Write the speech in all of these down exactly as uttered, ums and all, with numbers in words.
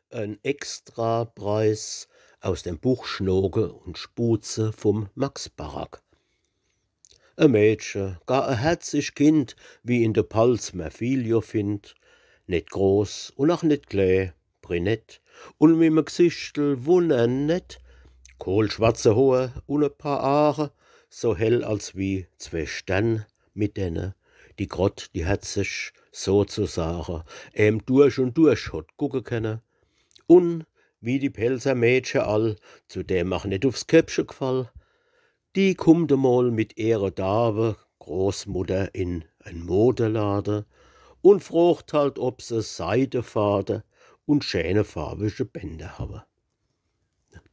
En Extrapreis aus dem Buch Schnoke und Schbuhze vum Max Barack. E Mädche, gar e herzig Kind, wie in de Palz mer viel jo findt, net groß und ach net klä, brünett und mit me Gsichtel wunnernett, kohlschwarze Hoor und e paar Aache, so hell als wie zwee Stern, mit denne die Grott, die herzig sozusage, em durch und durch hot gucke kenne. Un wie die Pälzer Mädche all, zu dem ach net ufs Käppche gfall, die kummt emol mit ehre Dawe Großmutter in en Modelade und frocht halt, ob se Seidefade und schäne farwische Bänder hawe.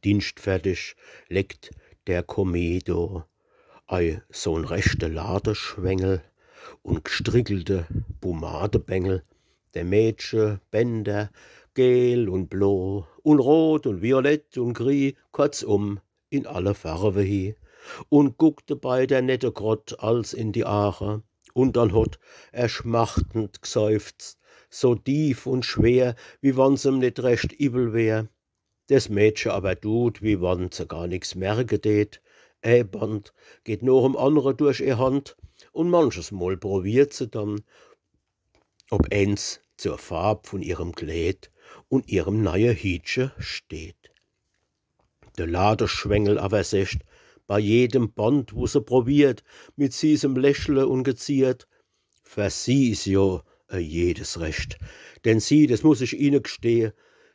Dienstfertig legt der Kommi do ei so'n rechte Ladeschwengel und gstrickelte Pomadebengel, de Mädche Bänder, gel und blo und rot und violett und gri, kurzum, in alle Farwe hi, und guckt debei der nette Grott als in die Aache. Und dann hot er schmachtend gseufzt, so tief und schwer, wie wann's em net recht iwwel wär. Des Mädche awer dut, wie wann se gar nix merke dät. E Band geht noch em annere durch ihr Hand, und manches Mol probiert se dann, ob eens zur Farb vun ihrem Kleed und ihrem neie Hietche steht. De Ladeschwengel awer secht bei jedem Band, wo se probiert, mit siesem Lächle und geziert: Fer sie is jo e jedes recht, denn sie, des muss ich Ihne gstehe,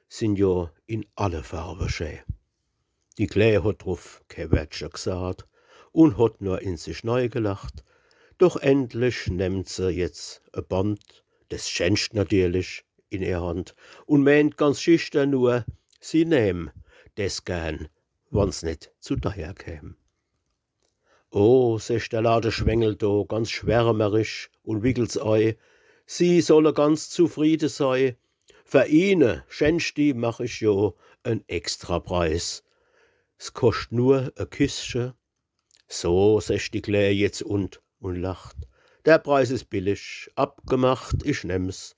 sin jo in alle Farwe schä. Die Klä hot druf kee Wörtche gsaat und hot nur in sich nei gelacht. Doch endlich nemmt se jetzt e Band, des schänscht natierlich, in ihr Hand und meent ganz schichtern nur, sie nähm des gern, wann's net zu deier käm. O, secht der Ladeschwengel do ganz schwärmerisch und wickelt's ei, Sie solle ganz zufriede sei. Fer Ihne, Schänschte, mach ich jo en Extrapreis. S koscht nur e Küssche. So, secht die Klä jetzt und, und lacht. Der Preis is billig, abgemacht, ich nemm's.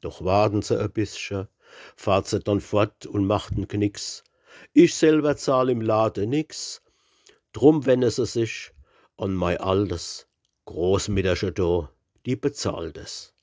Doch warten Se e bissche, fahrt se dann fort und macht en Knicks. Ich selwer zahl im Lade nix. Drum wenne Se sich an mei altes Großmidderche do, die bezahlt es.